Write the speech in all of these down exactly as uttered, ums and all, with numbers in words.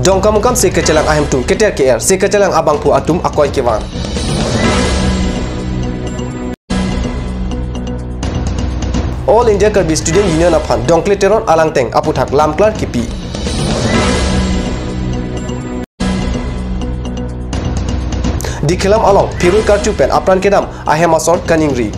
Dongkamukam se kachelang ahemtun keter ke-er, se kachelang abangphu atum akoi kevan. All India Karbi Student Union aphan Dongkle Teron alangteng aputhak lamklar kipi. Dikhelam along phirui karchu pen apran kedam ahem asor kaningri.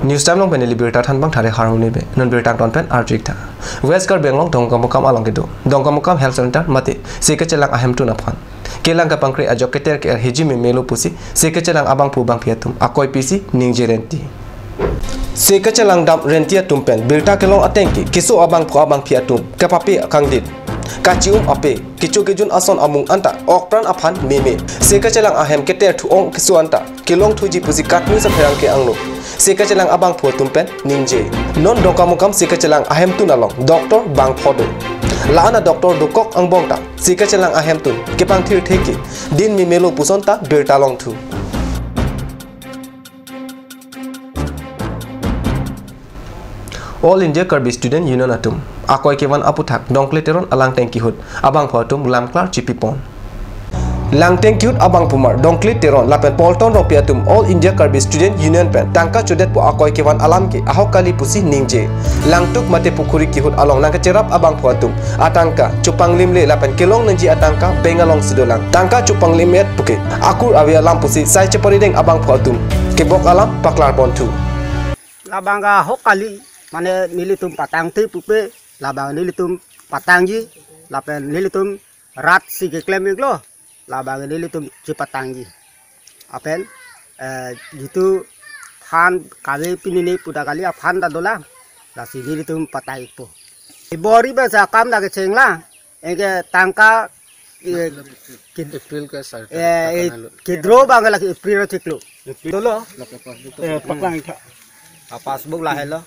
News Time along pen neli birta thanbang thare harmoni be. Non birta ton pen arjik tha. West Karbi Anglong Dongkamukam along kedo Dongkamukam Health Center mate se kachelang ahemtun aphan kelang kapangkre ajok keter ke-er hiji me melo pusi se kachelang abangphu bangphi atum akoi pisi ningje renti. Se kachelang dam renti atum pen birta kelong ateng ke keso abangphu abangphi atum kapape kangdit, kachi-um ape, kecho kejun ason amung anta okpran aphan meme. Se kachelang ahem keter thu-ong keso anta kelong thuji pusi katnu sapherang ke angno se kachelang abangphu atum pen ningje. Non Dongkamukam se kachelang ahemtun along doctor bangpho do. La-an a doctor dokok angbong ta se kachelang ahemtun kepangthir theke din me melo puson ta birta longthu. All India Karbi Student Union atum akoi kevan aputhak Dongkle Teron alangteng kihut abangphu atum lamklar chipipon. Langteng kihut abangphumar Dongkle Teron lapen Polton Rongpi atum All India Karbi Student Union pen tangka chodetpo akoi kevan alam ke ahok kali pusi ningje. Langtuk mate pukhuri kihut along nangkacherap abangphu atum atangka chopanglimle lapen kelong nangji atangka bank alongsi dolang. Tangka chopanglim-et puke akur ave alam pusi sai cheparideng abangphu atum kebok alam paklarponthu. Labang ahok kali, mane nelitum patangte pupe, labang nelitum patangji, lapen nelitum rat si keklem-iklo, labang nelitum chepatangji. Lapen, eh, jitu fund kave pinine puta kali a-fund ta dolang, lasi nelitum patang-ikpo. Bor-i basa akam ta kechenglang, anke tangka, eh, kid-, April ke sar eh, eh, kidro abang lake April chiklo. April. Dolo. Eh, paklang tha. A passbook lahelo.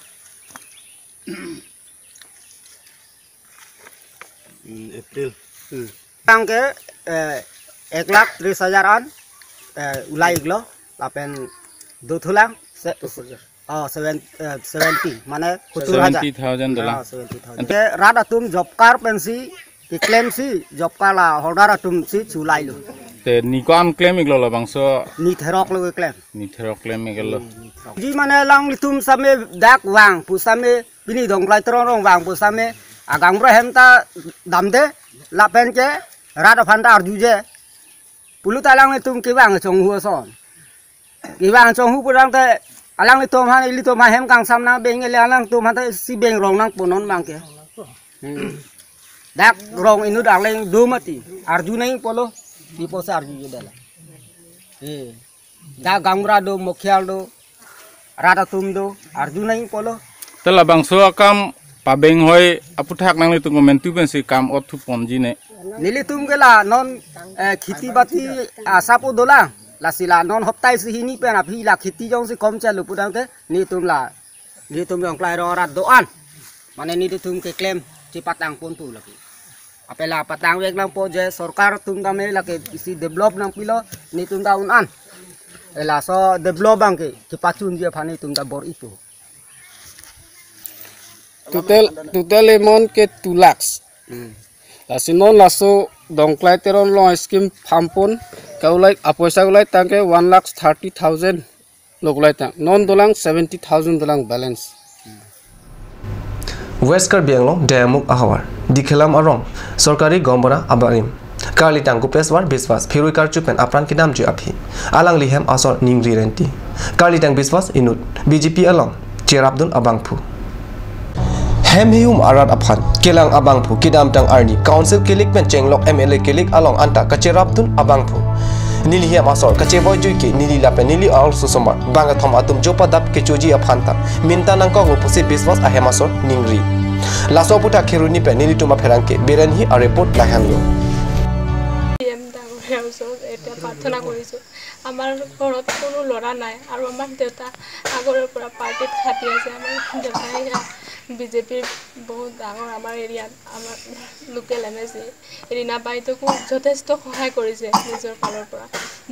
Hmm, April. Hmm. Tangke, eh, ek lakh tris hajar an, eh, ulai-iklo, lapen dothulang, se-, Dothulang. Oh, seven, eh, seventy, mane sottur hajar. Seventy thousand dolang. Ah, seventy thousand. Ante ke rat atum job card pensi, keklemsi, job card la holder atumsi chulailo. Te ne ko-an klem-iklo labangso? Ne theroklo keklem. Ne therok klem-iklo. Hmm. Ji mane alanglitum same dak vang, pu same pini Dongkle Teron arong vang pu same, agaonbura ahem ta damde, lapen ke rat aphan ta arjuje. Pulote alanglitum kevang chonghu ason. Kevang chonghu pulotangte alanglitum aphan, ilitum aphan hem kangsam nang beng, ili alangtum aphan ta si beng rong nangpo non abangke. Hmm. Dak rong inut arleng do mati. Arju nangpo lo. Di posa arjuje dala. Eh. Dak gaonbura do, mukhial do, rat atum do, arju nangpo lo. Te labangso akam pabeng hoi aputhak nanglitum komantu pensi kam ot thuponji ne? Nelitum ke la non, eh, kheti bati asap dolang. Lasi la non hoptai si hini pen aphi la kheti jongsi kom chalo pulotangte nelitum la, nelitum Dongkle Teron arat do-an, mane nelitum keklem chepatangponpo lake. Apela patang vek nangpo je sorkar atum tame lake isi develop nangpilo nelitum ta un-an. Laso develop abangke kepachunji aphan nelitum ta bor-ipo. Total, total amount ke two lakhs. Hmm. Lasi non laso Dongkle Teron along scheme pampon ke ulai, apoisa ulai tangke one lakh thirty thousand lo ulai tang. Non dolang seventy thousand dolang balance. West Karbi Anglong Dayamukh ahavar Dikhelam arong sorkari gaonbura abarim karlitang Gopeswar Biswas phirui karchu pen apran kedamji aphi alangli hem asor ningri renti. Karlitang Biswas inut B J P along cherapdun abangphu. Hem hihum arat aphan kelang abangphu kedamtang arni council kilik pen chenglok M L A kilik along anta kacherapdun abangphu. Neli hem asor kachevoi jui ke neli lapen neli arlosomar bangkethom atum jopa dap kechoji aphan ta minta nangkoklo pusi Biswas ahem asor ningri. Laso aputhak Kheroni pen nelitum apherangke Biren Hi a-report lahenlo. C M ডাঙৰীয়াৰ ওচৰত এতিয়া প্ৰাৰ্থনা কৰিছোঁ। আমাৰ ঘৰত কোনো ল'ৰা নাই আৰু আমাৰ দেউতা আগৰে পৰা পাৰ্টিত খাটি আছে। আমাৰ দেউতাই বিজেপিৰ বহুত ডাঙৰ আমাৰ এৰিয়াত আমাৰ লোকেল এম এ চি ৰীণা বাইদেউকো যথেষ্ট সহায় কৰিছে নিজৰ ফালৰ পৰা।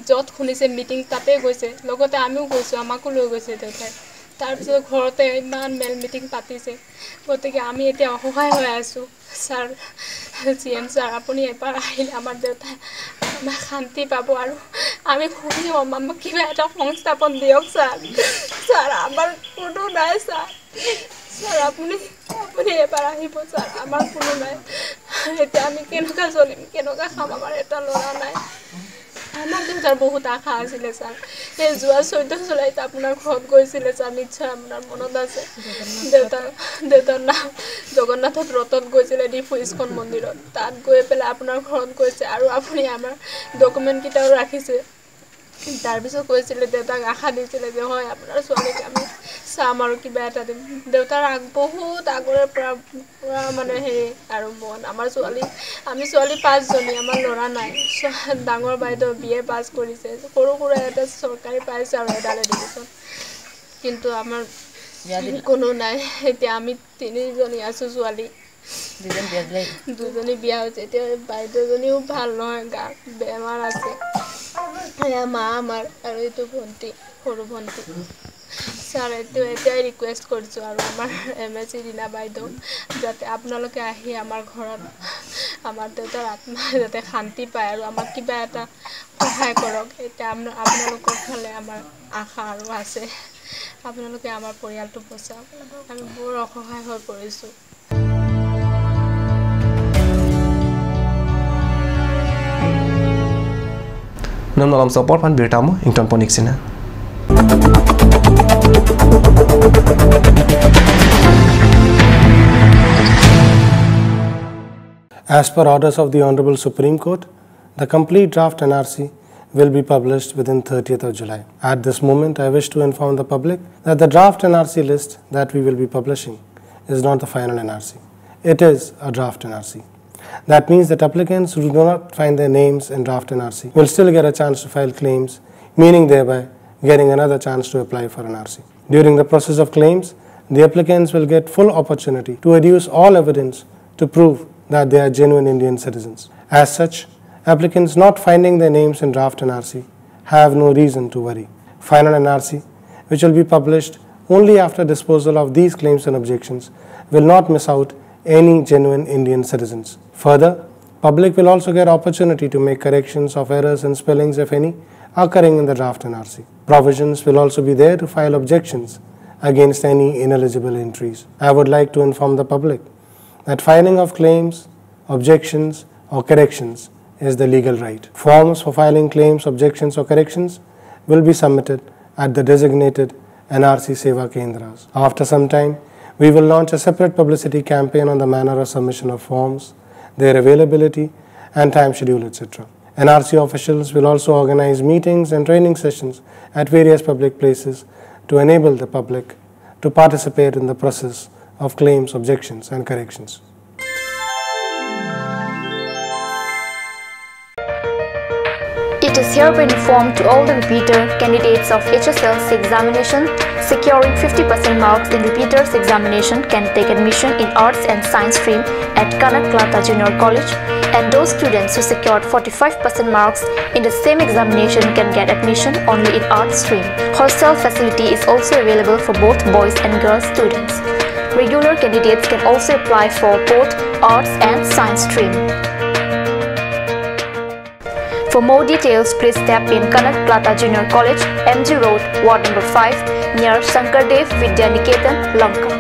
য'ত শুনিছে মিটিং তাতে গৈছে, লগতে আমিও গৈছোঁ, আমাকো লৈ গৈছে দেউতাই। তাৰপিছত ঘৰতে ইমান মেল মিটিং পাতিছে, গতিকে আমি এতিয়া অসহায় হৈ আছোঁ। ছাৰ, চি এম ছাৰ, আপুনি এবাৰ আহিলে আমাৰ দেউতাই আমাক শান্তি পাব আৰু আমি সুখী হ'ম। আমাক কিবা এটা সংস্থাপন দিয়ক ছাৰ। ছাৰ, আমাৰ কোনো নাই ছাৰ। ছাৰ, আপুনি, আপুনি এবাৰ আহিব ছাৰ, আমাৰ কোনো নাই। এতিয়া আমি কেনেকুৱা চলিম, কেনেকুৱা খাম, আমাৰ এটা ল'ৰা নাই। আমাৰ দেউতাৰ বহুত আশা আছিলে ছাৰ। সেই যোৱা চৈধ্য জুলাইত আপোনাৰ ঘৰত গৈছিলে ছাৰ, নিশ্চয় আপোনাৰ মনত আছে। দেউতা, দেউতাৰ নাম জগন্নাথত ৰথত গৈছিলে ডিফু ইস্কন মন্দিৰত। তাত গৈ পেলাই আপোনাৰ ঘৰত গৈছে আৰু আপুনি আমাৰ ডকুমেণ্টকেইটাও ৰাখিছে। তাৰপিছত কৈছিলে, দেউতাক আশা দিছিলে যে হয়, আপোনাৰ ছোৱালীক আমি চাম আৰু কিবা এটা দিম। দেউতাৰ আগ-, বহুত আগৰে পৰা, পৰা মানে হেৰি আৰু মন। আমাৰ ছোৱালী, আমি ছোৱালী পাঁচজনী, আমাৰ ল'ৰা নাই। ছ-, ডাঙৰ বাইদেউ বি এ পাছ কৰিছে, সৰু সুৰা এটা চৰকাৰী পাইছে আৰু এডাল এডুকেশ্যন, কিন্তু আমাৰ কোনো নাই। এতিয়া আমি তিনিজনী আছোঁ ছোৱালী। দুজন বিয়া দিলে। দুজনী বিয়া হৈছে। এতিয়া বাইদেউজনীও ভাল নহয়, গা বেমাৰ আছে। এয়া মা আমাৰ আৰু এইটো ভণ্টি, সৰু ভণ্টি। ছাৰ, এইটো এতিয়াই ৰিকুৱেষ্ট কৰিছোঁ আৰু আমাৰ এম এ চি ৰীণা বাইদেউ, যাতে আপোনালোকে আহি আমাৰ ঘৰত আমাৰ দেউতাৰ আত্মা যাতে শান্তি পায় আৰু আমাক কিবা এটা সহায় কৰক। এতিয়া আপ-, আপোনালোকৰ ফালে আমাৰ আশা আৰু আছে, আপোনালোকে আমাৰ পৰিয়ালটো বচাওক। আমি বৰ অসহায় হৈ পৰিছোঁ। Non malom sopor pan birta mo ington ponik sina. As per orders of the Honorable Supreme Court, the complete draft N R C will be published within thirtieth of July. At this moment, I wish to inform the public that the draft N R C list that we will be publishing is not the final N R C. It is a draft N R C. That means that applicants who do not find their names in draft N R C will still get a chance to file claims, meaning thereby getting another chance to apply for N R C. During the process of claims, the applicants will get full opportunity to adduce all evidence to prove that they are genuine Indian citizens. As such, applicants not finding their names in draft N R C have no reason to worry. Final N R C, which will be published only after disposal of these claims and objections, will not miss out any genuine Indian citizens. Further, public will also get opportunity to make corrections of errors and spellings, if any, occurring in the draft N R C. Provisions will also be there to file objections against any ineligible entries. I would like to inform the public that filing of claims, objections, or corrections is the legal right. Forms for filing claims, objections, or corrections will be submitted at the designated N R C Seva Kendras. After some time, we will launch a separate publicity campaign on the manner of submission of forms, their availability, and time schedule, et cetera. N R C officials will also organize meetings and training sessions at various public places to enable the public to participate in the process of claims, objections, and corrections. It is hereby informed to all the repeater candidates of H S L C examination securing fifty percent marks in repeaters examination can take admission in Arts and Science stream at Kanak Latha Junior College, and those students who secured forty-five percent marks in the same examination can get admission only in Arts stream. Hostel facility is also available for both boys and girls students. Regular candidates can also apply for both Arts and Science stream. For more details, please step in Kanak Latha Junior College, M G Road, Ward number five, near Shankardev Vidya Niketan, Lanka.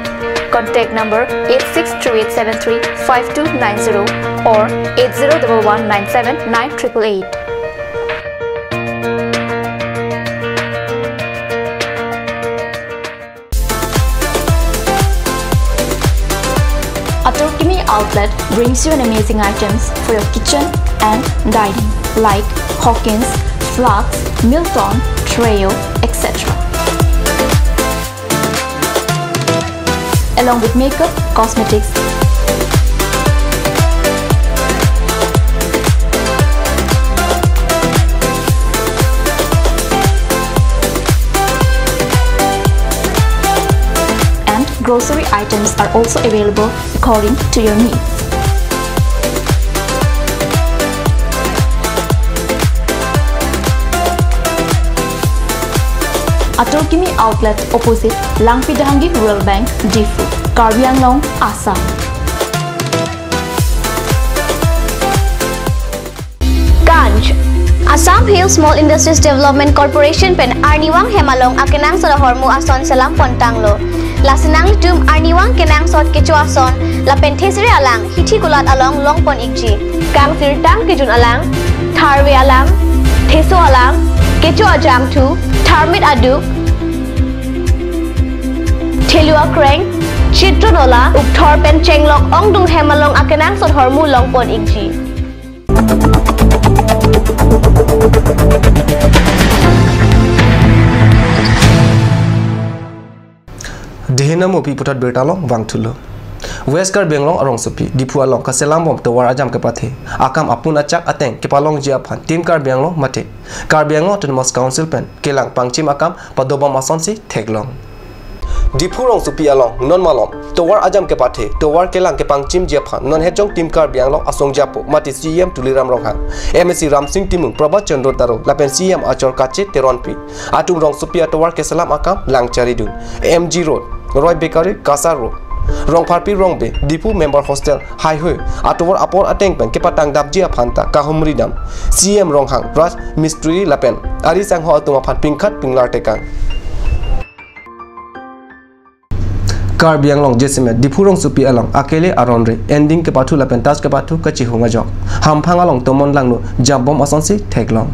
Contact number eight six three eight seven three five two nine zero or eight zero double one nine seven nine triple eight. Atur Kimi Outlet brings you an amazing items for your kitchen and dining, like Hawkins, flasks, Milton, Treo, et cetera. Along with makeup, cosmetics, and grocery items are also available according to your needs. Atur Kimi Outlet, opposite Langpi Dehangi Rural Bank, Diphu, Karbi Anglong, Assam. Kanj. Assam Hill Small Industries Development Corporation pen arnivang hem along akenangsot ahormu ason selam pontanglo. Lasi nanglitum arnivang kenangsot kecho ason lapen thesere alang hithi kulat along longpon ikji. Kangsirtang kejun alang, tharve alang, theso alang, kecho ajangthu, tharmit aduk, thelu akreng, chitron ola, ukthor pen chenglok ongdung hem along akenangsot ahormu longpon ikji. Dihina mopi puthot birta along vangthulo. West Karbi Anglong arongsopi Diphu along kaselambom tovar ajam kepathe akam apun achak ateng kepalongji aphan Team Karbi Anglong mate Karbi Anglong Autonomous Council pen kelang pangchim akam padobom asonsi theklong. Diphu rongsopi along non malom tovar ajam kepathe tovar kelang kepangchimji aphan non hejong Team Karbi Anglong asong japo mate C E M Tuliram Ronghang, M A C Ramsing Timung, Prabhat Chandra Taro lapen C E M achor Kache Teronpi atum rongsopi atovar keselam akam langcharidun. M G Road, Roy Bakery, Kasar Road, Rongpharpi Rongbe, Diphu Member Hostel, Highway atovar apor ateng pen kepatangdapji aphan ta kahumridam C E M Ronghang, Raj Mistri lapen ari sangho atum aphan pingkhat pinglar tekang. Karbi Anglong jasemet Diphu rongsopi along akele aron-re ending kepathu lapen tas kepathu kachihung ajok. Hamphang along tomon langno jambom asonsi theklong.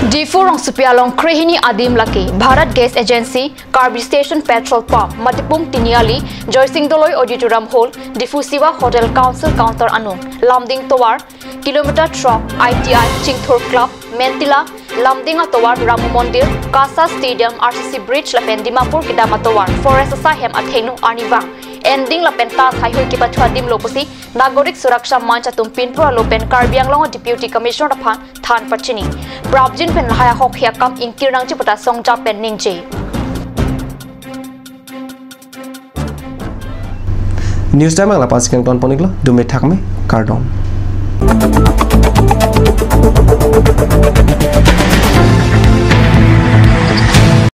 Diphu rongsopi along krehini adim lake Bharat Gas Agency, Karbi Station Petrol Pump, Matipum Tiniali, Joysing Doloi Auditorium Hall, Diphu Siva Hotel Council Counter anung, Lumding tovar, Kilometer throk, I T I, Chingthur Club, Mentila, Lumding atovar, Ramu Mondir, Kasa Stadium, R C C Bridge lapen Dimapur kedam atovar, Forest asaihem athengno arnivang ending lapen tas haihui kepathu adim lo pusi Nagorik Suraksha Manch atum pinpur alo pen Karbi Anglong Deputy Commissioner aphan than pachini. Prapjin pen lahai ahokhe akam ingkir nangji pu ta songjap pen ningje. News time ang lapan si kangton pon iklo, dome thakme, kardom.